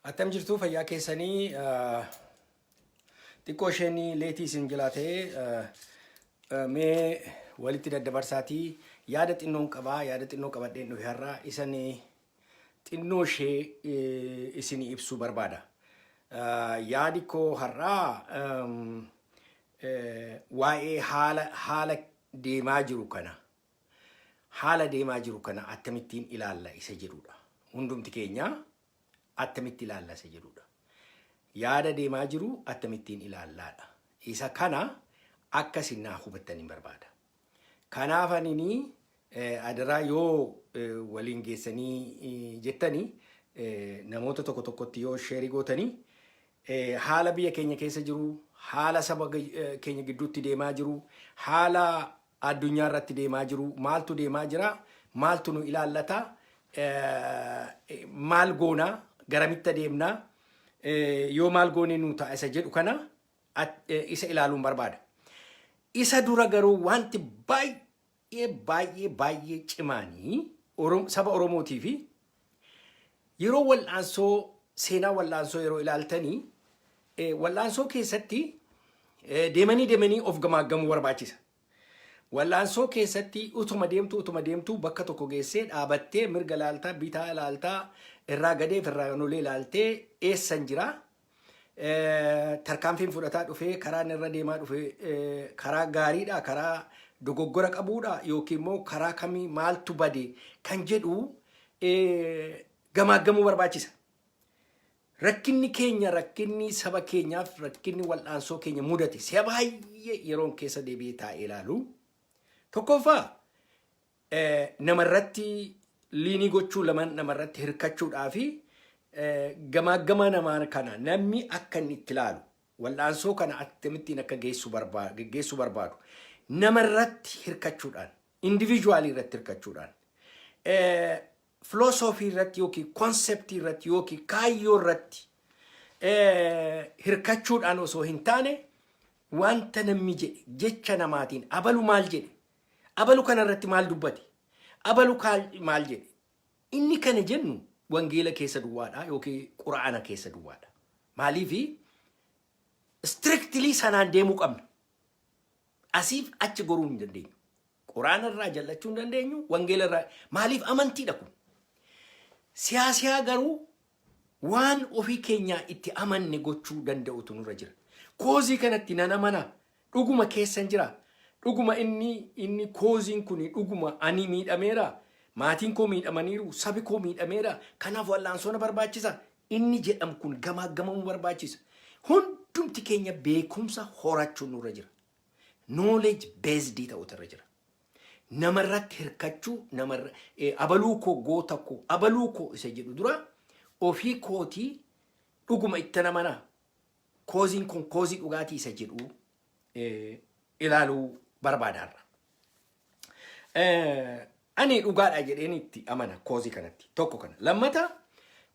Attam jirtu, fayyaa keessanii? Xiqqoo isheen late isin jalaa ta'ee, mee walitti daddabarsaatii yaada xinnoon qabaa, yaada xinnoo qabadheen dhufe. Har'a isan xinnoo ishee isin ibsuu barbaada. Yaadi koo har'aa waa'ee haala deemaa jiru kana, haala deemaa jiru kana akkamittiin ilaalla isa jedhudha. Hundumti keenya attamitti ilaalla isa jedhudha. Yaada deemaa jiru akkamittiin ilaallaadha. Isa kana akka isin naa hubattaniin barbaada. Kanaaf anini adaraa yoo waliin geessanii jettanii namoota tokko tokkotti yoo share gootanii, haala biyya keenya keessa jiru, haala saba keenya gidduutti deemaa jiru, haala addunyaa irratti deemaa jiru, maaltu deemaa jira, maaltu nu ilaallata, maal goonaa, garamitti adeemnaa, yoo maal goonee nu ta'a isa jedhu kana isa ilaaluun barbaada. Isa dura garuu wanti baay'ee baay'ee baay'ee cimaanii saba Oromootii fi yeroo wal'aansoo, seenaa wal'aansoo yeroo ilaaltanii, wal'aansoo keessatti deemanii deemanii of gamaaggamuu barbaachisa. Wal'aansoo keessatti utuma deemtu, utuma deemtu, bakka tokko geessee dhaabattee mirga ilaaltaa, bitaa ilaaltaa, irraa gadeef irraa nolee ilaaltee, eessan jira? Tarkaanfiin fudhataa dhufee, karaan irra deemaa dhufee karaa gaariidha, karaa dogoggora qabuudha yookiin immoo karaa kamii, maaltu bade kan jedhu gamaaggamuu barbaachisa. Rakkinni keenya, rakkinni saba keenyaaf, rakkinni wal'aansoo keenya mudate si'a baay'ee yeroon keessa deebi'ee taa'ee ilaalu. Tokkoffaa, namarratti lean gochuu, lama namarratti hirkachuudhaa fi gamaagama namaa kana, namni akka inni itti ilaalu, wal'aansoo kana akkamittiin akka geggeessuu barbaadu, namarratti hirkachuudhaan, individual irratti hirkachuudhaan, philosophy irratti yookiin concept irratti yookiin kaayyoo irratti hirkachuudhaan osoo hin taane, wanta namni jedhe, jecha namaatiin, abalu maal jedhe, abalu kana irratti maal dubbate, abalu maal jedhe, inni kana jennu wangeela keessa duwwaadha yookiin quraana keessa duwwaadha. Maaliifi strictly sanaan deemuu qabna. Asiif achi goruu hin dandeenyu. Quraana irraa jallachuu hin dandeenyu, wangeela irraa, maaliif amantiidha kun. Siyaasiyaa garuu waan ofii keenyaa itti amanne gochuu danda'utu nurra jira. Cause kanatti nan amana. Dhuguma keessan jira. Dhuguma inni causeiin kun dhuguma ani miidhameera. Maatiin koo miidhamaniiru. Sabi koo miidhameera. Kanaaf wal'aansoo na barbaachisa. Inni jedhamu kun gamaa gamamuu barbaachisa. Hundumti keenya beekumsa horachuun nurra jira. Knowledge based ta'utu irra jira. Namarratti hirkachuu, namarra abaluu koo, goota koo, abaluu koo isa jedhu dura, ofii kootii dhuguma itti namanaa, causeiin kun cause dhugaatii isa jedhu ilaaluu barbaadaarra. Ani dhugaadha jedheen itti amana cause kanatti, tokko kana. Lammata,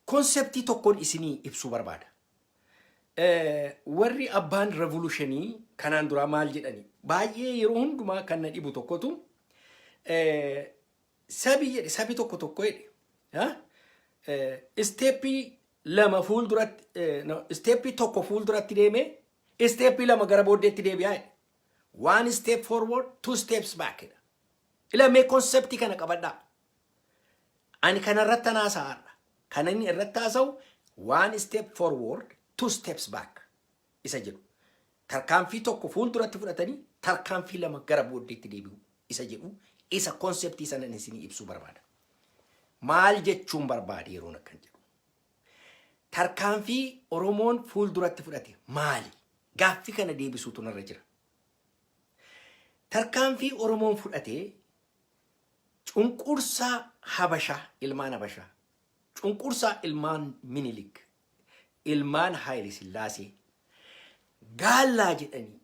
concept tokkoon isinii ibsuu barbaada. Warri abbaan revolution kanaan duraa maal jedhani? Baay'ee yeroo hundumaa kan na dhibu tokkotu, sabi jedhe, sabi tokko tokko jedhe, step lama fuulduratti, step tokko fuulduratti deemee step lama gara booddeetti deebi'aa jedhe. One step forward, two steps back jedha. Ilamee concept kana qabadhaa. Ani kanarratti haasa'aadha. Kan inni irratti haasa'u one step forward, two steps back isa jedhu. Tarkaanfii tokko fuulduratti fudhatanii tarkaanfii lama gara booddeetti deebi'u isa jedhu, isa concept sana isinii ibsuu barbaada. Maal jechuun barbaade yeroon akkan jedhu? Tarkaanfii Oromoon fuulduratti fudhate maali? Gaaffii kana deebisuutu narra jira. Tarkaanfii Oromoon fudhate cunqursaa Habashaa, ilmaan Habashaa, cunqursaa ilmaan Minilik, ilmaan Haayile Sillaasee, gaallaa jedhanii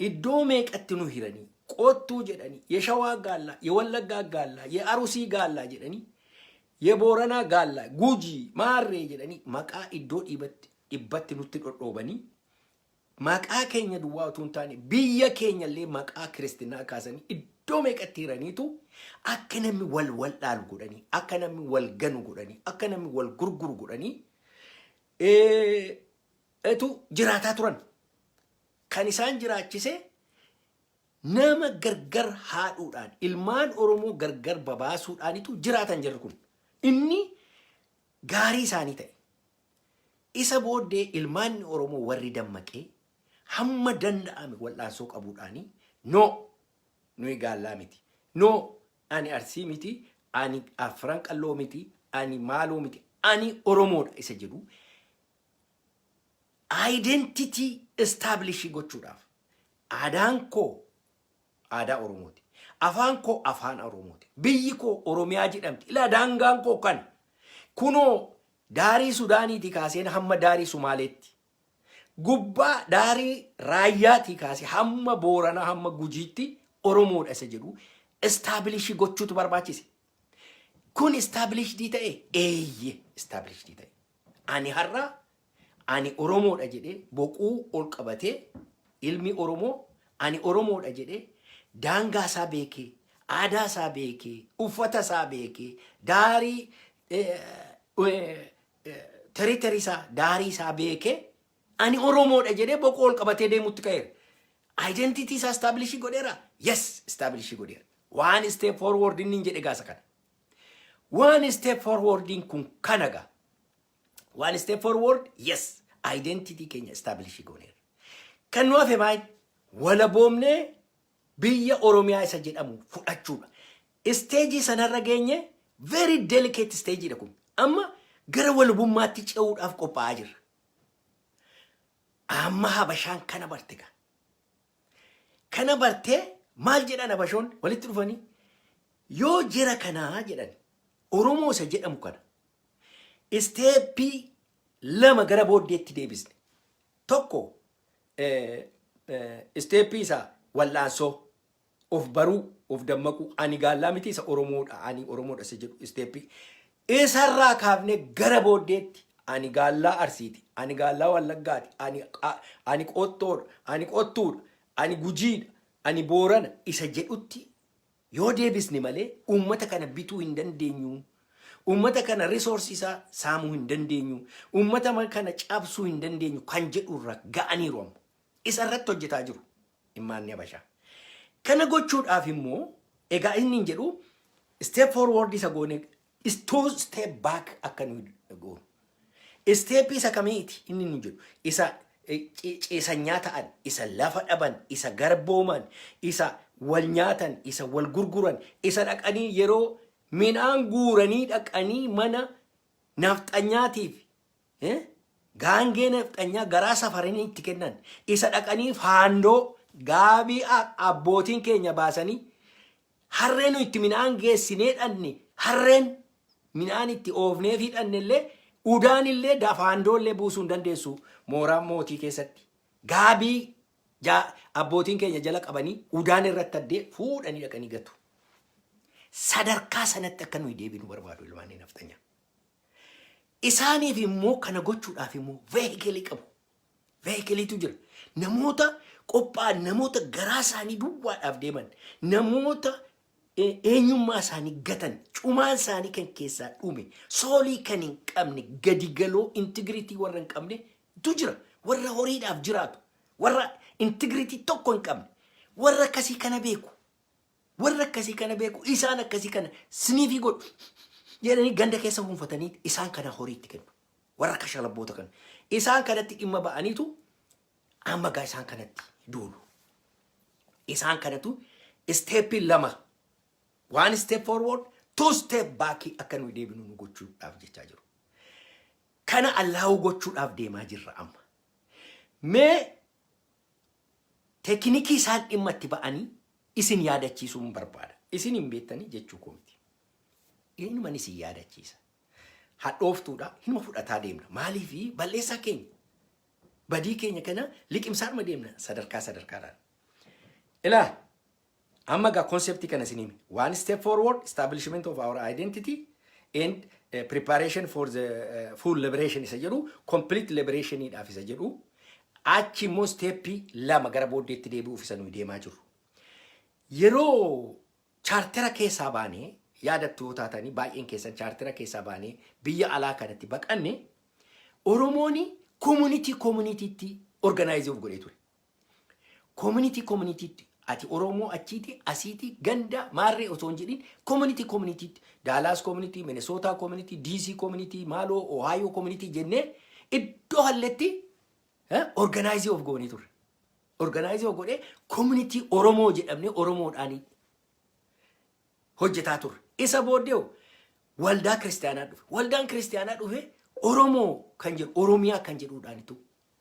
iddoo meeqatti nu hiranii, qoottuu jedhanii, የሸዋ ጋላ፣ የወለጋ ጋላ፣ የአሩሲ ጋላ jedhanii, የቦረና ጋላ, Gujii, maarree jedhanii maqaa iddoo dhibbatti nutti dhodhoobanii, maqaa keenya duwwaa utuu hin taane biyya keenya illee maqaa kiristinaa kaasanii iddoo meeqatti hiraniitu, akka namni wal wal dhaalu godhanii, akka namni wal ganu godhanii, akka namni wal gurguru godhanii. Etu jiraataa turan. Kan isaan jiraachise nama gargar haadhuudhaan, ilmaan Oromoo gargar babaasuudhaanitu jiraatan jarri kun. Inni gaarii isaanii ta'e. Isa booddee ilmaanni Oromoo warri dammaqee hamma danda'ame wal'aansoo qabuudhaanii, "No, nuyi gaallaa miti. No, ani Arsii miti, ani Afran Qalloo miti, ani maaloo miti, ani Oromoodha" isa jedhu identity establish gochuudhaaf, aadaan koo aadaa Oromooti. Afaan koo afaan Oromooti. Biyyi koo Oromiyaa jedhamti. Ilaa, daangaan koo kan. Kunoo daarii Sudaaniitii kaaseen hamma daarii Sumaaleetti. Gubbaa daarii Raayyaatii kaasee hamma Booranaa, hamma Gujiitti Oromoodha isa jedhu establish gochuutu barbaachise. Kun established ta'e? Eeyye, established ta'e. Ani har'a ani Oromoodha jedhee boquu ol qabatee, ilmi Oromoo ani Oromoodha jedhee daangaa isaa beekee, aadaa isaa beekee, uffata isaa beekee, daarii territory isaa, daarii isaa beekee, ani Oromoodha jedhee boquu ol qabatee deemutti ka'eera. Identity isaa establish godheera? Yes, establish godheera. One step forward inni hin jedhe gaasa kana. One step forwardiin kun kana gaa. One step forward, yes, identity keenya establish gooneera. Kan nu hafe maal? Walaboomnee biyya Oromiyaa isa jedhamu fudhachuudha. Stage sanarra geenye, very delicate stageidha kun. Amma gara walabummaatti ce'uudhaaf qophaa'aa jirra. Amma Habashaan kana barte gaa. Kana bartee maal jedhan Habashoon walitti dhufanii? Yoo jira kanaa jedhan, Oromoo isa jedhamu kana step lama gara booddeetti deebisne. Tokko step isaa wallaansoo, of baruu, of dammaquu, ani gaallaa miti, isa Oromoodha, ani Oromoodha isa jedhu step. Isarraa kaafne gara booddeetti ani gaallaa Arsiiti, ani gaallaa Wallaggaati, ani Qottoodha, ani Qottuudha, ani Gujiidha, ani Boorana isa jedhutti yoo deebisne malee uummata kana bituu hin dandeenyu. Uummata kana resource isaa saamuu hin dandeenyu. Uummata kana cabsuu hin dandeenyu kan jedhu irra ga'aniiru amma. Isa irratti hojjetaa jiru ilmaanni Habashaa. Kana gochuudhaaf immoo egaa inni hin jedhu step forward isa goone, two step back akka nuyi goonu. Step isa kamiiti inni hin jedhu? Isa ciisanyaa ta'an, isa lafa dhaban, isa garbooman, isa wal nyaatan, isa wal gurguran, isa dhaqanii yeroo midhaan guuranii dhaqanii mana nafxanyaatiif gaangee nafxanyaa garaa safaranii itti kennan, isa dhaqanii faandoo gaabii abbootiin keenya baasanii, harreen nu itti midhaan geessinee dhanne, harreen midhaan itti oofnee fi dhanne illee, udaan illee, faandoo illee buusuu hin dandeessu mooraa mootii keessatti. Gaabii abbootiin keenya jala qabanii udaan irratti addee fuudhanii dhaqanii gatu. Sadarkaa sanatti akka nuyi deebinu barbaadu ilmaan nafxanyaa. Isaaniif immoo kana gochuudhaaf immoo vehicle qabu. Vehicleitu jira. Namoota qophaa'an, namoota garaa isaanii duwwaadhaaf deeman, namoota eenyummaa isaanii gatan, cumaan isaanii kan keessaa dhume, soul kan hin qabne, gadi galoo integrity warra hin qabne tu jira. Warra horiidhaaf jiraatu, warra integrity tokko hin qabne, warra akkasii kana beeku. Warra akkasii kana beeku, isaan akkasii kana sniff godhu jedhanii ganda keessa fuunfatanii isaan kana horiitti kennu. Warra kashalabboota kana. Isaan kanatti dhimma ba'aniitu amma gaa isaan kanatti duulu. Isaan kanatu step lama, one step forward, two step back akka nuyi deebinu nu gochuudhaaf jechaa jiru. Kana allow gochuudhaaf deemaa jirra amma. Mee technique isaan dhimma itti ba'anii isin yaadachiisuun barbaada. Isin hin beektanii jechuu koo miti. Eenyuman isin yaadachiisa. Hadhooftuudha, hinuma fudhataa deemna. Maaliifi? Balleessaa keenya. Badii keenya kana liqimsaadhuma deemna sadarkaa sadarkaadhaan. Ilaa, amma gaa concept kana isin hime. One step forward, establishment of our identity and preparation for the full liberation isa jedhu, complete liberationidhaaf isa jedhu, achi immoo step lama gara booddeetti deebi'uuf isa nuyi deemaa jirru. Yeroo charter keessaa baanee, yaadattu yoo taatanii, baay'een keessan, charter keessaa baanee biyya alaa kanatti baqanne. Oromoon community communitytti organize of godhee ture. Community communitytti, ati Oromoo achiiti, asiiti, ganda maarree osoo hin jedhin, community communitytti, Dallas community, Minnesota community, DC community, maaloo Ohio community jennee iddoo halletti organize of goonee turre. Organize of godhee community Oromoo jedhamnee Oromoodhaan hojjetaa turre. Isa booddee waldaa kiristaanaa dhufe. Waldaan kiristaanaa dhufe, Oromoo kan jedhu, Oromiyaa kan jedhuudhaanitu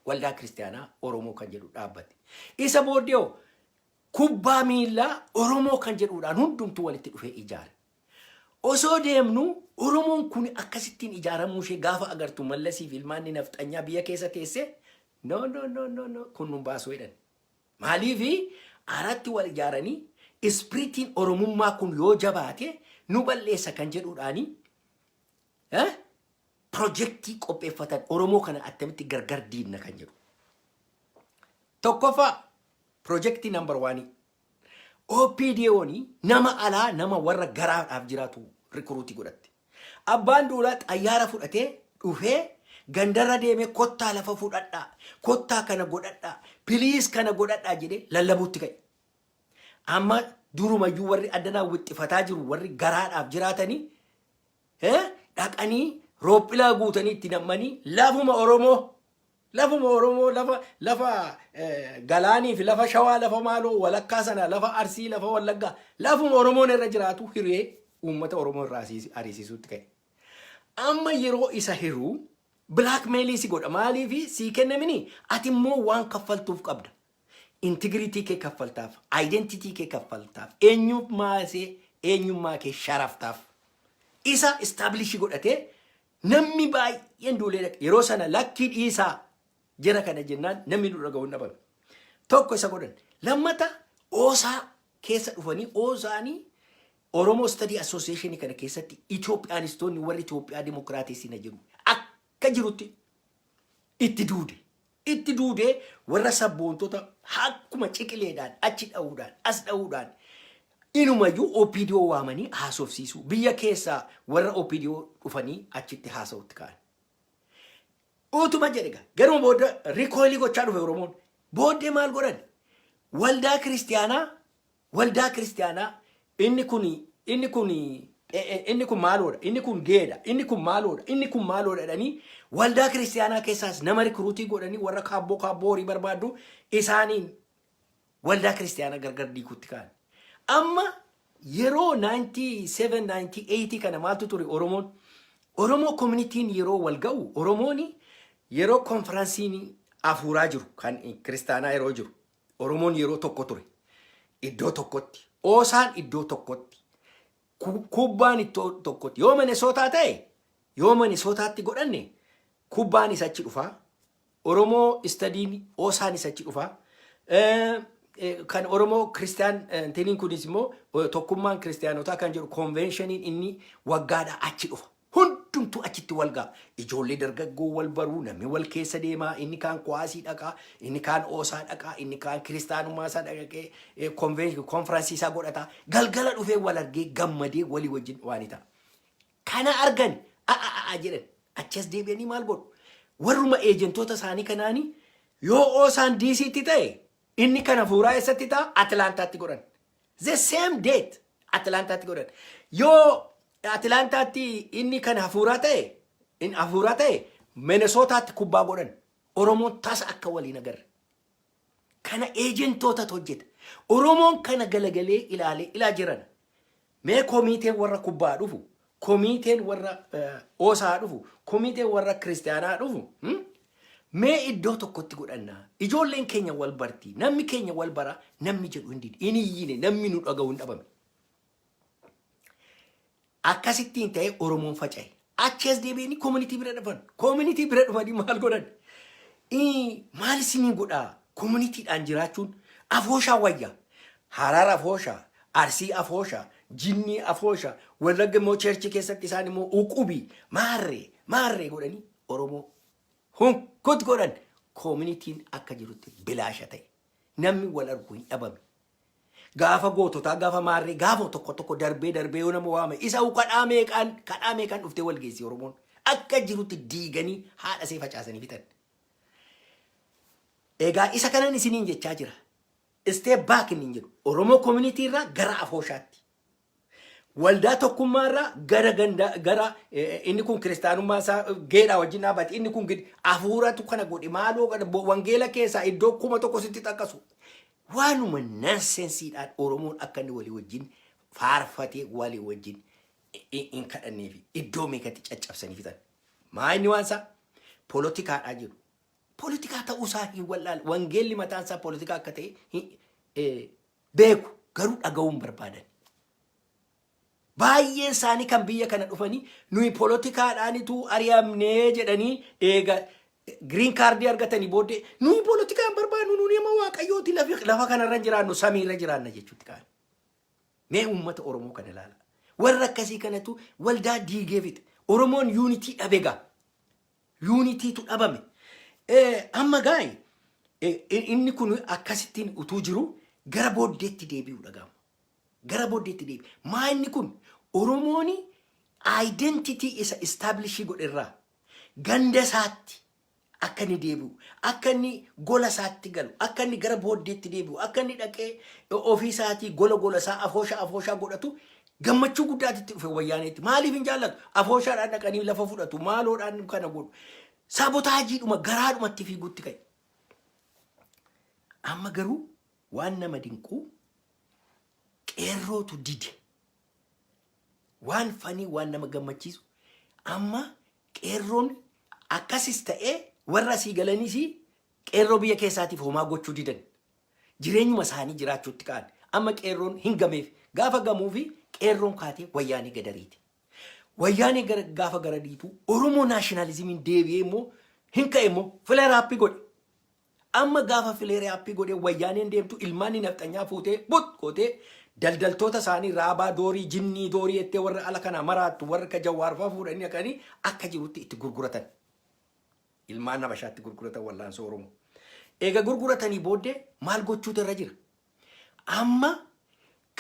waldaa kiristaanaa Oromoo kan jedhu dhaabbate. Isa booddee kubbaa miillaa Oromoo kan jedhuudhaan hundumtuu walitti dhufee ijaare. Osoo deemnu Oromoon kun akkasittiin ijaaramuu ishee gaafa agartu, Mallasii fi ilmaanni nafxanyaa biyya keessa teesse, "No, no, no, no, no, kun nun baasuu," jedhan. Maaliifi aratti wal ijaaranii spiritiin Oromummaa kun yoo jabaate nu balleessa kan jedhuudhaani projectii qopheeffatan, Oromoo kana attamitti gargar diinna kan jedhu. Tokkoffaa, projectii number one, OPDO'n nama alaa, nama warra garaadhaaf jiraatu recruit godhatte. Abbaan Duulaa xayyaara fudhatee dhufee gandarra deemee, "Kottaa lafa fudhadhaa, kottaa kana godhadhaa, please kana godhadhaa," jedhee lallabuutti ka'e. Amma durumayyuu warri addanaa wixxifataa jiru, warri garaadhaaf jiraatanii, dhaqanii roophilaa guutanii itti nammanii lafuma Oromoo, lafuma Oromoo, lafa galaanii fi lafa Shawaa, lafa maaloo walakkaa sana, lafa Arsii, lafa Wallaggaa, lafuma Oromoon irra jiraatu hiree uummata Oromoo irraa ariisiisuutti ka'e. Amma yeroo isa hiruu blackmail si godha. Maaliifi sii kennamini, ati immoo waan kaffaltuuf qabda. Integrity kee kaffaltaaf, identity kee kaffaltaaf, eenyummaa see eenyummaa kee sharaftaaf. Isa establish godhatee namni baay'een duulee dhaqe. Yeroo sana lakkii dhiisaa jara kana jennaan namni nu dhaga'u hin dhabame. Tokko isa godhan. Lammata, OSA keessa dhufanii OSAanii Oromo Study Association kana keessatti Itoophiyaanistoonni warri Itoophiyaa Dimokiraatessina jedhu akka jirutti itti duude. Itti duudee warra sabboontota akkuma ciqileedhaan achi dha'uudhaan as dha'uudhaan inumayyuu OPDO waamanii haasofsiisuu, biyya keessaa warra OPDO dhufanii achitti haasa'utti ka'an. Utuma jedhe gaa garuma booda recoil gochaa dhufe Oromoon. Booddee maal godhan? Waldaa kiristiyaanaa inni kun maaloodha, inni kun geedha, inni kun maaloodha, inni kun maaloodha jedhanii waldaa kiristiyaanaa keessaas nama recruit godhanii, warra kaabboo kaabboo horii barbaaddu isaaniin waldaa kiristiyaanaa gargar diiguutti ka'an. Amma yeroo 97 98 kana maaltu ture Oromoon? Oromoo communityn yeroo wal ga'u, Oromoon yeroo konfiraansiin hafuuraa jiru kan kiristaanaa yeroo jiru, Oromoon yeroo tokko ture. Iddoo tokkotti. OSAn iddoo tokkotti. Kubbaan iddoo tokkotti. Yoo Minnesota ta'e, yoo Minnesotaatti godhanne, kubbaan isa achi dhufaa. Oromoo Studyn OSAn isa achi dhufaa. Kan Oromoo Kiristiyaan tiniin kunis immoo tokkummaan kiristiyaanotaa kan jedhu conventioniin inni waggaadhaa achi dhufa. Hundumtuu achitti wal ga'a. Ijoollee dargaggoo wal baruu, namni wal keessa deemaa, inni kaan kuwaasii dhaqaa, inni kaan OSA dhaqaa, inni kaan kiristaanummaa isaa dhaqee konfiraansii isaa godhata. Galgala dhufee wal argee gammadee walii wajjin waan ta'a. Kana argan a a a jedhan, achas deebi'anii maal godhu? Warruma agentoota isaanii kanaanii yoo OSAn DCtti ta'e, inni kana fuuraa eessatti ta'a? Atlaantaatti godhan. The same date Atlaantaatti godhan. Yoo Atlaantaatti inni kan hafuuraa ta'e, inni hafuuraa ta'e, Minnesotaatti kubbaa godhan. Oromoon tasa akka waliin agarre. Kana agentootatu hojjeta. Oromoon kana galagalee ilaalee ilaa jiran. Mee komiiteen warra kubbaa dhufu, komiiteen warra OSA dhufu, komiiteen warra kiristaanaa dhufu, mee iddoo tokkotti godhannaa. Ijoolleen keenya wal barti, namni keenya wal bara, namni jedhu hin didi. Hin iyyine, namni nu dhaga'u hin dhabame. Akkasittiin ta'ee Oromoon faca'e. Achi as deebi'anii community bira dhufan. Community bira dhufanii maal godhan? Maal isinii godhaa? Communitydhaan jiraachuun afooshaa wayya. Harar afooshaa, Arsii afooshaa, Jinnii afooshaa, Wallagga immoo church keessatti isaan immoo uqubii maarree maarree godhanii Oromoo hunkut godhan. Communityn akka jirutti bilaasha ta'e. Namni wal argu hin dhabame. Gaafa goototaa, gaafa maarree, gaafa tokko tokko darbee darbee yoo nama waame, isa kadhaa meeqaan kadhaa meeqaan dhuftee wal geessi Oromoon. Akka jirutti diiganii haadha see facaasanii fixan. Egaa isa kanan isiniin jechaa jira. Step back inni hin jedhu. Oromoo community irraa gara afooshaatti. Waldaa tokkummaa irraa gara ganda gara inni kun kiristaanummaa isaa geedhaa wajjin dhaabbate, inni kun hafuuratu kana godhe, maaloo kana wangeela keessaa iddoo 1000 sitti xaqqasu. Waanuma nonsense iidhaan Oromoon akka inni walii wajjin faarfatee walii wajjin hin kadhannee fi iddoo meeqatti caccabsanii fixan. Maa inni waan isaa poolotikaadhaa jedhu. Poolotikaa ta'uusaa hin wallaalu. Wangeelli mataan isaa poolotikaa akka ta'e beeku, garuu dhaga'uu hin barbaadan. Baay'een isaanii kan biyya kana dhufanii nuyi poolotikaadhaanitu ari'amnee jedhanii, eega green card ii argatanii booddee nuyi poolotikaa hin barbaadnu, nuyi nama Waaqayyooti, lafa kanarra hin jiraannu, samiirra jiraanna jechuutti ka'an. Mee uummata Oromoo kana ilaala. Warra akkasii kanatu waldaa diigee fixe. Oromoon unity dhabe gaa. Unity tu dhabame. Amma gaayi inni kun akkasittiin utuu jiru gara booddeetti deebi'uu dhaga'ama. Gara booddeetti deebi'u. Maa inni kun Oromoon identity isa establish ii godherraa ganda isaatti akka inni deebi'u, akka inni gola isaatti galu, akka inni gara booddeetti deebi'u, akka inni dhaqee ofii isaatii gola gola isaa afoosha afooshaa godhatu gammachuu guddaatitti dhufe Wayyaaneetti. Maaliif hin jaallatu? Afooshaadhaan dhaqanii lafa fudhatu, maaloodhaan kana godhu. Sabotage iidhuma garaadhumatti fiiguutti ka'e. Amma garuu waan nama dinquu qeerrootu dide. Waan fanii, waan nama gammachiisu, amma qeerroon akkasis ta'ee warra asii galaniis qeerroo biyya keessaatiif homaa gochuu didan. Jireenyuma isaanii jiraachuutti ka'an. Amma qeerroon hin gameef. Gaafa gamuufi qeerroon kaatee Wayyaanee gadariiti. Wayyaanee gara gaafa gara dhiitu Oromoo nationalism iin deebi'ee immoo hin ka'e, immoo flare up ii godhe. Amma gaafa flare up ii godhe Wayyaaneen deemtu, ilmaanni nafxanyaa fuutee but gootee daldaltoota isaanii raabaa doorii jinnii doorii jettee warra ala kanaa maraattu, warra akka Jawaarfaa fuudhanii dhaqanii akka jirutti itti gurguratan. Ilmaan Habashaatti gurguratan wallaansoo Oromoo. Eega gurguratanii booddee maal gochuutu irra jira? Amma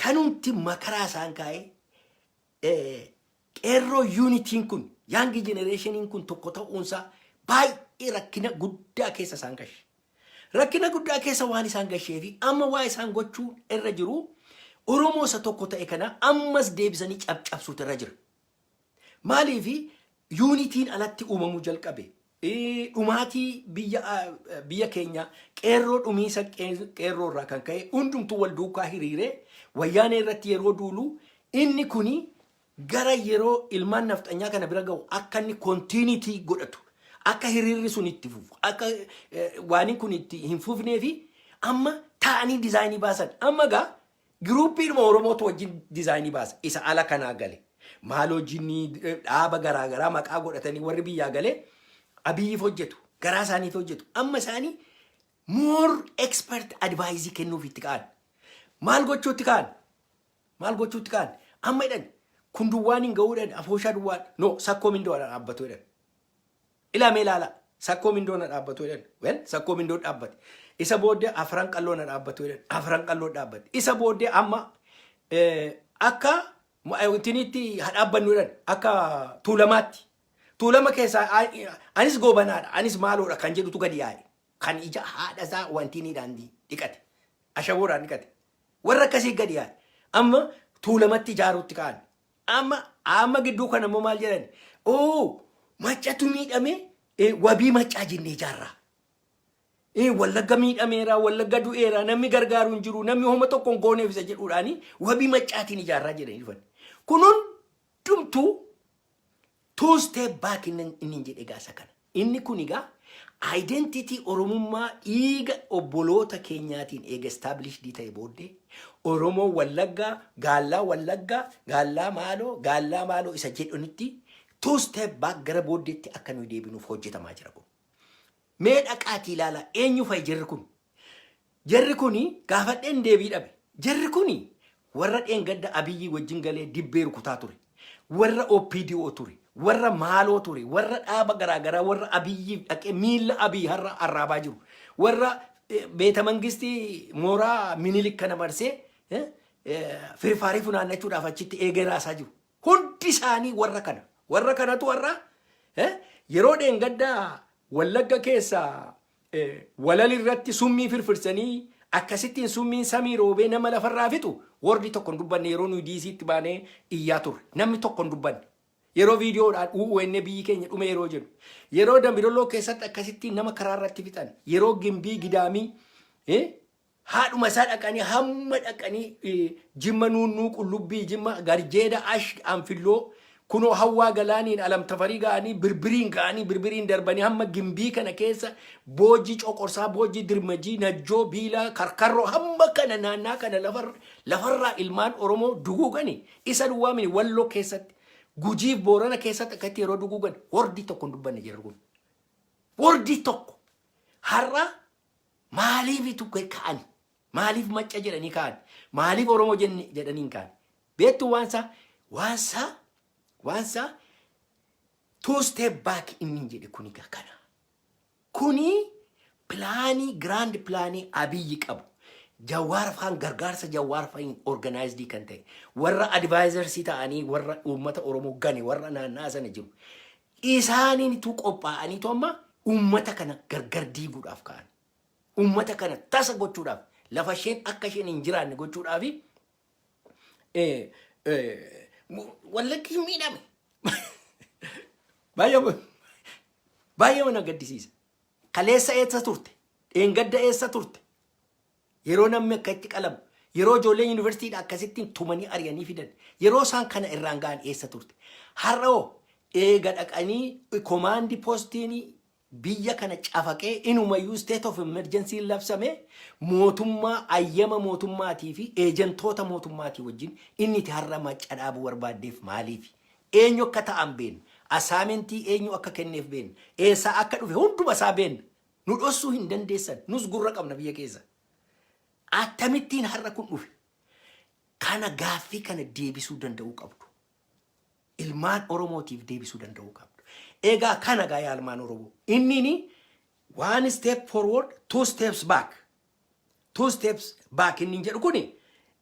kanumti makaraa isaan kaa'ee qeerroo unity n kun, young generation iin kun tokko ta'uunsaa baay'ee rakkina guddaa keessa isaan gashe. Rakkina guddaa keessa waan isaan gashee fi amma waa isaan gochuu irra jiru, Oromoo isa tokko ta'e kana ammas deebisanii cabcabsuutu irra jira. Maaliifi unity n alatti uumamuu jalqabe. Dhumaatii biyya keenya qeerroo, dhumiisa qeerroo irraa kan ka'e hundumtuu wal duukaa hiriiree Wayyaanee irratti yeroo duulu, inni kuni gara yeroo ilmaan nafxanyaa kana bira ga'u akka inni continuity godhatu, akka hiriirri sun itti fufu, akka waan kun itti hin fufnee fi amma taa'anii design ii baasan. Amma gaa group iidhuma Oromootu wajjin design ii baasa. Isa ala kanaa gale. Maaloo jinnii dhaaba garaagaraa maqaa godhatanii warri biyyaa galee Abiyyiif hojjetu. Garaa isaaniif hojjetu. Amma isaanii more expert advice kennuuf itti ka'an. Maal gochuutti ka'an? Maal gochuutti ka'an? Amma jedhan kun duwwaan hin ga'uudhaan afooshaa duwwaan no, sakkoo mindoo dhaabbatu jedhan. Ilaamee ilaala. Sakkoo mindoo na dhaabbatu jedhan. Well, sakkoo mindoo dhaabbate. Isa booddee Afran Qalloo na dhaabbatu jedhan. Afran Qalloo dhaabbate. Isa booddee amma akka intiniitti haa dhaabbannu jedhan, akka Tuulamaatti. Tuulama keessaa anis Goobanaadha, anis maaloodha kan jedhutu gadi yaa'e. Kan ija haadha isaa wantiniidhaan dhiqate. Ashaboodhaan dhiqate. Warra akkasii gadi yaa'e. Amma Tuulamatti ijaaruutti ka'an. Amma gidduu kana immoo maal jedhan? Oo, Maccatu miidhame, Wabii Maccaa jennee ijaarraa. Wallagga miidhameera, Wallagga du'eera, namni gargaaru hin jiru, namni homa tokko hin gooneef isa jedhuudhaani Wabii Maccaatiin ijaarraa jedhanii dhufan. Kun hundumtuu two step back inni jedhe gaasa kana. Inni kun egaa identity Oromummaa dhiiga obboloota keenyaatiin eega established ta'e booddee Oromoo Wallaggaa, Gaallaa Wallaggaa, Gaallaa maaloo, Gaallaa maaloo isa jedhanitti two step back gara booddeetti akka nuyi deebinuuf hojjetamaa jira kun. Mee dhaqaatii ilaalaa, eenyu fa'i jarri kun? Jarri kuni gaafadheen deebii dhabe. Jarri kuni warra dheengadda Abiyyi wajjin galee dibbee rukutaa ture. Warra OPDO ture. Warra maaloo ture. Warra dhaaba garaagaraa, warra Abiyyiif dhaqee miilla Abiyyi har'a arraabaa jiru. Warra beeta mangistii mooraa Minilik kana marsee firfaarii funaannachuudhaaf achitti eegee raasaa jiru. Hundi isaanii warra kana. Warra kanatu warra Yeroo dheengaddaa Wallagga keessa Walal irratti summii firfirsanii, akkasittiin summiin samii roobee nama lafarraa fixu, warri tokko hin dubbanne. Yeroo nuyi diisiitti baanee iyyaa turre, namni tokko hin dubbanne. Yeroo viidiyoodhaan UUN biyyi keenya dhume yeroo jedhu, yeroo Dambidolloo keessatti akkasittiin nama karaa irratti fixan, yeroo Gimbii Gidaamii haadhuma isaa dhaqanii, hamma dhaqanii Jimma Nuunnuu Qullubbii, Jimma Garjeeda, Ash Anfilloo, kunoo Hawwaa Galaaniin, Alam Tafarii ga'anii, Birbiriin ga'anii, Birbiriin darbanii hamma Gimbii kana keessa, Boojii Coqorsaa, Boojii Dirmajii, Najjoo, Biilaa, Karkarroo, hamma kana naannaa kana lafarraa ilmaan Oromoo duguugani. Isa duwwaa mini, Walloo keessatti, Gujiif Boorana keessatti akkatti yeroo duguugan wordii tokko hin dubbanne jirru kun. Wordii tokko. Har'a maaliifitu ka'an? Maaliif Macca jedhanii ka'an? Maaliif Oromoo jedhanii hin ka'an? Beektu, waansaa two step back inni hin jedhe kuni kana. Kuni planii, grand planii Abiyyi qabu. Jawaar faan, gargaarsa Jawaar fa'iin organized kan ta'e, warra advisorsii ta'anii warra uummata Oromoo gane, warra naannaa sana jiru. Isaaniitu qophaa'aniitu amma uummata kana gargar diiguudhaaf ka'an. Uummata kana tasa gochuudhaaf, lafa isheen akka isheen hin jiraanne gochuudhaaf. Wallaggi hin miidhame. Baay'ee baay'ee mana gaddisiisa. Kaleessa eessa turte? Dheengadda eessa turte? Yeroo namni akka itti qalamu, yeroo ijoolleen yuunivarsiitiidha akkasittiin tumanii ari'anii fidan, yeroo isaan kana irraan ga'an eessa turte? Har'a hoo, eega dhaqanii command postiin biyya kana cafaqee, inumayyuu state of emergency labsame, mootummaa ayyama mootummaatii fi eejantoota mootummaatii wajjin inni itti har'a Macca dhaabuu barbaaddeef maaliif? Eenyu akka ta'an beenna. Assignmentii eenyu akka kenneef beenna. Eessaa akka dhufe hunduma isaa beenna. Nu dhossuu hin dandeessan. Nus gurra qabna biyya keessa. Akkamittiin har'a kun dhufe? Kana gaaffii kana deebisuu danda'uu qabdu. Ilmaan Oromootiif deebisuu danda'uu qabdu. Egaa kana gaa, yaa ilmaan Oromoo. Inni one step forward, two steps back. Two steps back inni jedhu kuni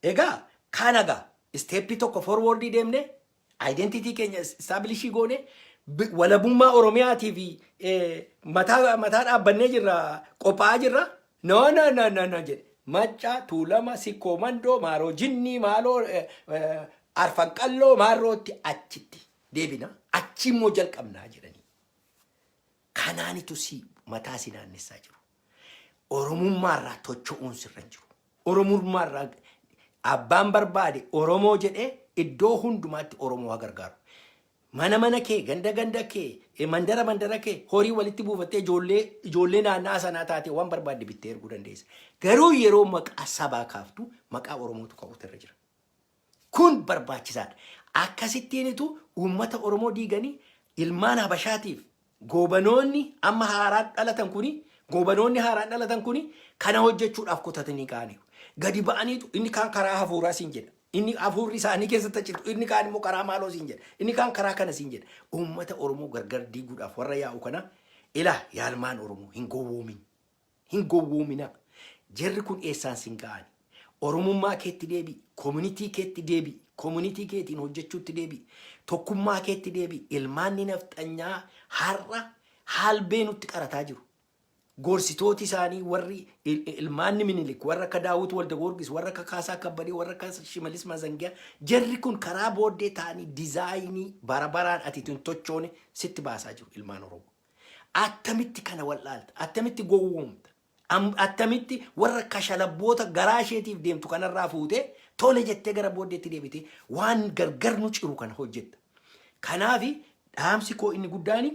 egaa kana gaa. Steppii tokko forwardii deemne, identity keenya establishii goone, walabummaa Oromiyaatii fi mataa mataa dhaabbannee jirra, qophaa'aa jirra. No, no, no, no, no jedhe. Macca, Tuulama, Sikkoo Mandoo, Maaroo Jinnii, Maaloo, Arfan Qalloo, Maarrootti achitti deebina. Achi immoo jalqabnaa jedhanii. Kanaanitu si mataa si naannessaa jiru. Oromummaarraa tocho'uun sirra hin jiru. Oromummaarraa abbaan barbaade Oromoo jedhee iddoo hundumaatti Oromoo haa gargaaru. Mana mana kee, ganda ganda kee, mandara mandara kee horii walitti buufattee ijoollee ijoollee naannaa sanaa taate waan barbaadde bittee erguu dandeessa. Garuu yeroo maqaa sabaa kaaftu maqaa Oromootu ka'uutu irra jira. Kun barbaachisaadha. Akkasittiinitu uummata Oromoo diiganii ilmaan Habashaatiif goobanoonni amma haaraan dhalatan kuni, goobanoonni haaraan dhalatan kuni kana hojjechuudhaaf kutatanii ka'aniiru. Gadi ba'aniitu inni kaan karaa hafuuraa siin jedha. Inni hafuurri isaanii keessatti achitu, inni kaan immoo karaa maaloo siin jedha. Inni kaan karaa kana siin jedha. Uummata Oromoo gargar diiguudhaaf warra yaa'u kana, ilaa yaa ilmaan Oromoo, hin gowwoomin. Hin gowwoominaa. Jarri kun eessaan sin ga'ani? Oromummaa keetti deebi'i. Community keetti deebi'i. Community keetiin hojjechuutti deebi'i. Tokkummaa keetti deebi'i. Ilmaanni nafxanyaa har'a haalbee nutti qarataa jiru. Gorsitooti isaanii warri ilmaanni Minilik, warra akka Daawit Walda Goorgis, warra akka Kaasaa Kabbadee, warra akka Shimalis Mazangiyaa, jarri kun karaa booddee ta'anii designii bara baraan ati ittiin tochoone sitti baasaa jiru, ilmaan Oromoo. Attamitti kana wal'aalta? Attamitti gowwoomta? Attamitti warra kashalabboota garaa isheetiif deemtu kanarraa fuutee tole jettee gara booddeetti deebitee waan gargar nu ciru kana hojjetta? Kanaafi dhaamsi koo inni guddaani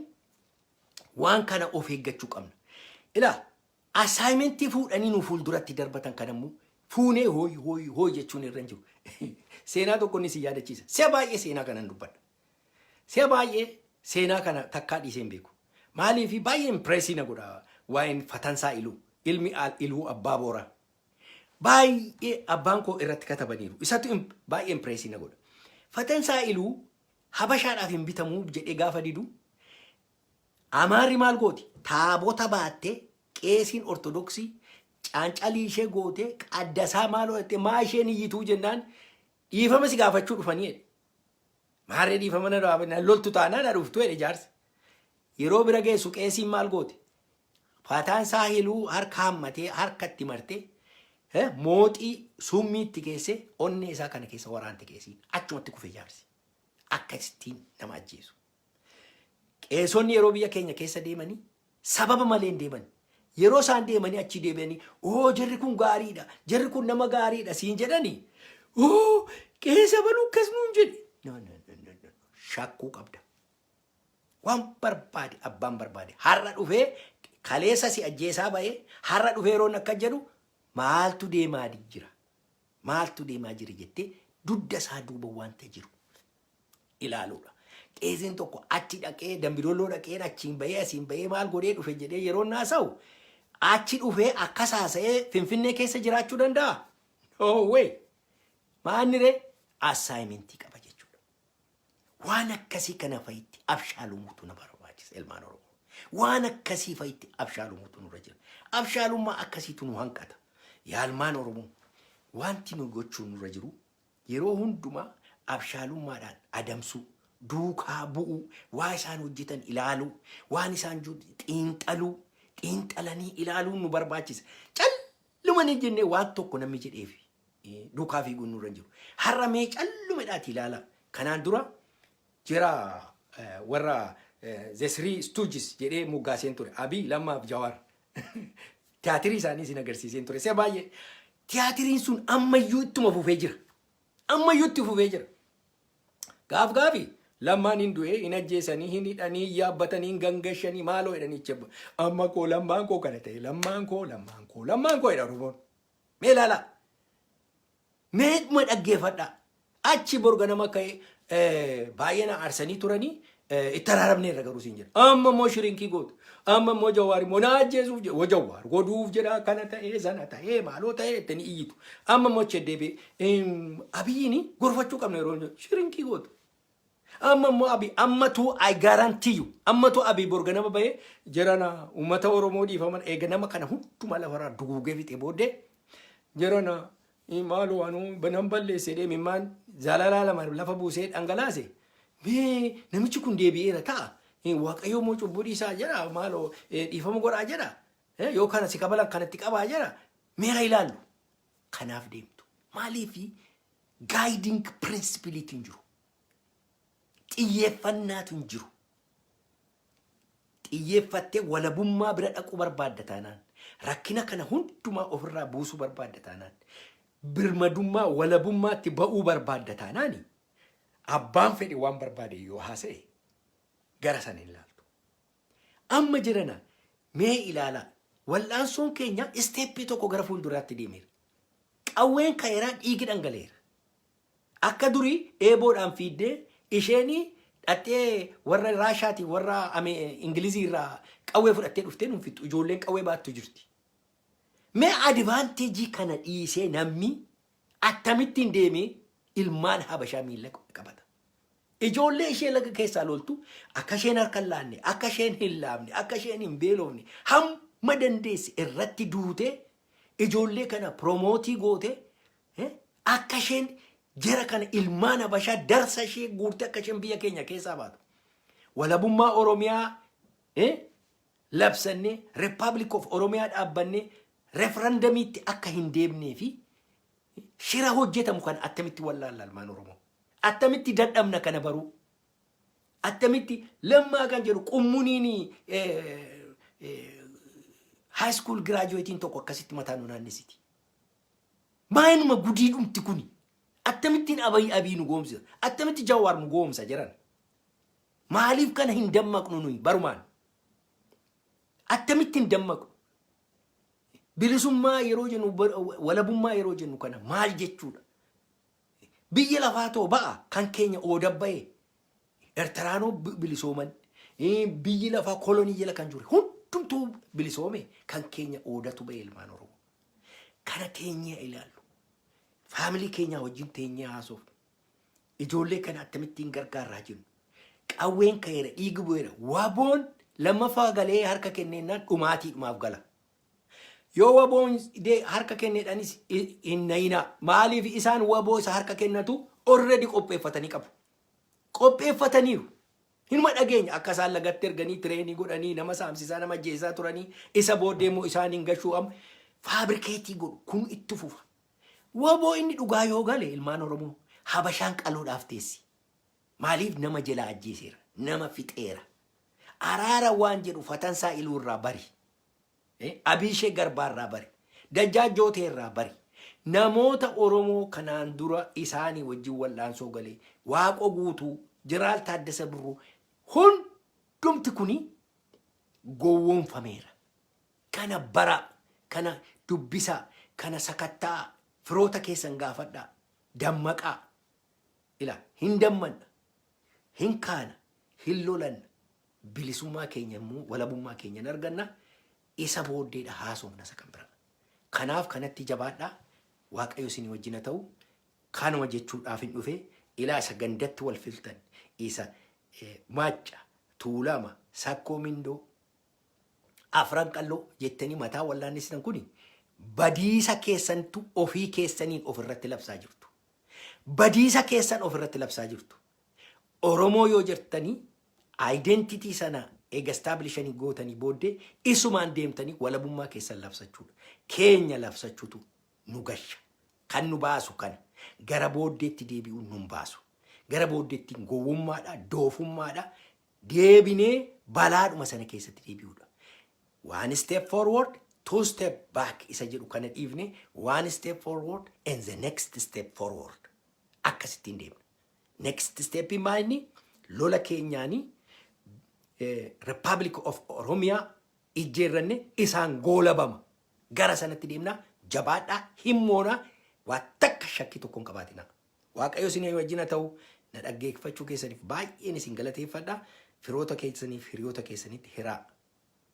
waan kana of eeggachuu qabna. Ilaa, assignmentii fuudhanii nu fuulduratti darbatan kanammoo fuunee hooyi hooyi hooyi jechuun irra hin jiru. Seenaa tokko inni si yaadachiisa. Si'a baay'ee seenaa kanan dubbadha. Si'a baay'ee seenaa kana takkaa dhiisee hin beeku. Maaliif baay'ee impressii na godha waa'een Fatansaa Iluu, ilmi Iluu Abbaa Booraa. Baay'ee abbaan koo irratti katabaniiru. Isatu baay'ee impressii na godha. Fatansaa Iluu Habashaadhaaf hin bitamuu jedhee gaafa didu, Amaarri maal gooti? Taabota baattee, qeesiin Ortodoksii caancalii ishee gootee, qaddasaa maal godhattee, maa isheen iyyituu jennaan, dhiifama si gaafachuu dhufanii jedhe. Maarree, dhiifama na loltu taanaan na dhuftu jedhe jaarsi. Yeroo bira geessu qeesiin maal goote? Fataan Saahiluu harka hammatee harkatti martee, mooxii summiitti geesse, onnee isaa kana keessa waraante qeesiin. Achumatti kufe jaarsi. Akkasittiin nama ajjeesu. Qeesonni yeroo biyya keenya keessa deemanii sababa malee hin deeman. Yeroo isaan deemanii achi deebi'anii, "Oo, jarri kun gaariidha, jarri kun nama gaariidha," siin jedhanii, "Oo, qeesa baluu akkas nuun jedhe." No, no, no, no, no. Shakkuu qabda. Waan barbaade, abbaan barbaade. Har'a dhufee, kaleessa si ajjeesaa ba'ee, har'a dhufee yeroon akka jedhu, maaltu deemaa jira? Maaltu deemaa jira jettee dugda isaa duuba wanta jiru ilaaluudha. Qeesiin tokko achi dhaqee, Dambidolloo dhaqee, achiin bahee, asiin bahee, maal godhee dhufe jedhee yeroo naasa'u, achi dhufee akkas haasa'ee Finfinnee keessa jiraachuu danda'a? No way! Maanni ree assignmentii qaba jechuudha. Waan akkasii kana fa'itti abshaalumuutu na barbaachisa, ilmaan Oromoo. Waan akkasii fa'itti abshaalumuutu nurra jira. Abshaalummaa akkasiitu nu hanqata. Yaa ilmaan Oromoo, wanti nu gochuu nurra jiru yeroo hundumaa abshaalummaadhaan adamsuu, duukaa bu'uu, waa isaan hojjetan ilaaluu, waan isaan xiinxaluu, xiinxalanii ilaaluun nu barbaachisa. Callumanii jennee waan tokko namni jedheef duukaa fiiguun nurra hin jiru. Har'a mee callumedhaati ilaala. Kanaan dura jira warra The Three Stooges jedhee moggaaseen ture. Abiy, Lammaa fi Jawaar. Tiyaatirii isaanii isin agarsiiseen ture. Si'a baay'ee. Tiyaatiriin sun ammayyuu ittuma fufee jira. Ammayyuu itti fufee jira. Gaaf gaafi Lammaan hin du'ee, hin ajjeesanii, hin hidhanii, hin yaabbatanii, hin gangashanii, maaloo jedhanii ichi amma koo Lammaan koo kana ta'e, Lammaan koo, Lammaan koo, Lammaan koo jedha Oromoon. Mee ilaalaa. Mee dhuma dhaggeeffadhaa. Achi borga nama ka'e baay'ee na aarsanii turanii, itti araaramneerra garuu siin jedha. Amma immoo shirinkii gootu. Amma immoo Jawaar immoo na ajjeesuuf jedha. Jawaar godhuuf jedha, kana ta'ee, sana ta'ee, maaloo ta'ee itti ni iyyitu. Amma immoo achi deebi'ee Abiyyiin gorfachuu qabna yeroo jedhu shirinkii gootu. Amma immoo Abiy ammatu, I guarantee you, ammatu Abiy borga nama bahee jirana uummata Oromoo dhiifaman eega nama kana hundumaa lafarraa duguugee fixee booddee, jirana maaloo anuu nan balleesse jedhee mimmaan zalalaa lama lafa buusee dhangalaase. Mee namichi kun deebi'eera ta'a. Waaqayyo immoo cubbuu dhiisaa jedha, maaloo dhiifama godhaa jedha. Yoo kana si kabalan kanatti qabaa jedha. Mee haa ilaallu. Kanaaf deemtu. Maaliifi guiding principle hin jiru. Xiyyeeffannaatu hin jiru. Xiyyeeffattee walabummaa bira dhaquu barbaadda taanaan, rakkina kana hundumaa ofirraa buusuu barbaadda taanaan, birmadummaa walabummaatti ba'uu barbaadda taanaan, abbaan fedhe waan barbaade yoo haasa'e gara sana hin laaltu. Amma jirana mee ilaalaa, wal'aansoon keenya steppii tokko gara fuulduraatti deemeera. Qawween ka'eeraa, dhiigi dhangala'eera. Akka durii eeboodhaan fiiddee isheen dhattee warra Raashaatii, warra Ingilizii irraa qawwee fudhattee dhuftee nuun fixxu, ijoolleen qawwee baattu jirti. Mee advantageii kana dhiisee namni akkamittiin deemee ilmaan Habashaa miila qabata? Ijoollee ishee laga keessaa loltu akka isheen harka hin laanne, akka isheen hin laafne, akka isheen hin beelofne hamma dandeesse irratti duutee, ijoollee kana promote goote, akka isheen jara kana, ilmaan Habashaa, darsa ishee guurte akka isheen biyya keenya keessaa baatu. Walabummaa Oromiyaa labsannee, Republic of Oromiyaa dhaabbannee, referendumiitti akka hin deemnee fi shira hojjetamu kan attamitti wallaalla ilmaan Oromoo? Attamitti dadhabna kana baruu? Attamitti Lammaa kan jedhu qummuniin high school graduatein tokko akkasitti mataa nu naannessiti? Maayinuma gudii dhumti kuni? Akkamittiin Abiy Abiy nu goomsa? Akkamitti Jawaar nu goomsa jedhan? Maaliif kana hin dammaqnu nuyi barumaan? Akkamitti hin dammaqnu? Bilisummaa yeroo jennu, walabummaa yeroo jennu kana maal jechuudha? Biyya lafaa too ba'a kan keenya ooda ba'e, Ertiraanoo bilisooman, biyyi lafaa kolonii jala kan jiru hundumtuu bilisoome, kan keenya oodatu ba'e, ilmaan Oromoo. Kana teenyee ilaallu. Family keenyaa wajjin teenyee haasofnu. Ijoollee kana akkamittiin gargaarraa jennu. Qawween ka'eera, dhiigi bu'eera. Waboon lammaffaa galee harka kenneennaan dhumaatii dhumaaf gala. Yoo waboon harka kenneedhanis hin nayinaa. Maaliif? Isaan waboo isa harka kennatu already qopheeffatanii qabu. Qopheeffataniiru. Hinuma dhageenya akka isaan lagatti erganii train godhanii, nama saamsisaa, nama ajjeesaa turanii, isa booddee immoo isaan hin gashuu, amma fabricate godhu kun itti fufa. WBO inni dhugaa yoo gale, ilmaan Oromoo, Habashaan qaluudhaaf teessi. Maaliif? Nama jalaa ajjeeseera, nama fixeera. Araara waan jedhu Fatansaa Iluu irraa bari. Abiishee Garbaa irraa bari. Dajjaa Jootee irraa bari. Namoota Oromoo kanaan dura isaanii wajjin wal'aansoo galee, Waaqoo Guutuu, Jeneraal Taaddasa Birruu, hundumti kuni gowwoomfameera. Kana baraa, kana dubbisaa, kana sakatta'aa, firoota keessan gaafadhaa, dammaqaa. Ila hin dammanna, hin kaana, hin lolanna, bilisummaa keenya immoo, walabummaa keenya hin arganna, isa booddeedha haasofna isa kan biraa. Kanaaf kanatti jabaadhaa, Waaqayyo isinii wajjin haa ta'u. Kanuma jechuudhaaf hin dhufe. Ilaa, isa gandatti wal filtan, isa Macca, Tuulama, Sakkoo Mindoo, Afran Qalloo jettanii mataa wallaannisitan kuni badiisa keessantu ofii keessaniin ofirratti labsaa jirtu. Badiisa keessan ofirratti labsaa jirtu. Oromoo yoo jirtanii, identity sana eega establishanii gootanii booddee, isumaan deemtanii walabummaa keessan labsachuudha. Keenya labsachuutu nu gasha. Kan nu baasu kana. Gara booddeetti deebi'uun nun baasu. Gara booddeetti gowwummaadha, doofummaadha. Deebinee balaadhuma sana keessatti deebi'uudha. One step forward, two step back isa jedhu kana dhiifne, one step forward and the next step forward. Akkasittiin deemna. Next step maa inni? Lola keenyaanii Republic of Oromiyaa ijjeerranne isaan goolabama. Gara sanatti deemna, jabaadhaa, himmoonaa, waa takka shakkii tokko hin qabaatinaa. Waaqayyo isin wajjin haa ta'u. Na dhaggeeffachuu keessaniif baay'een isin galateeffadha. Firoota keessaniif hiriyoota keessanitti hiraa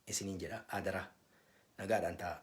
isiniin jedha adaraa. Nagaadhaan ta'a.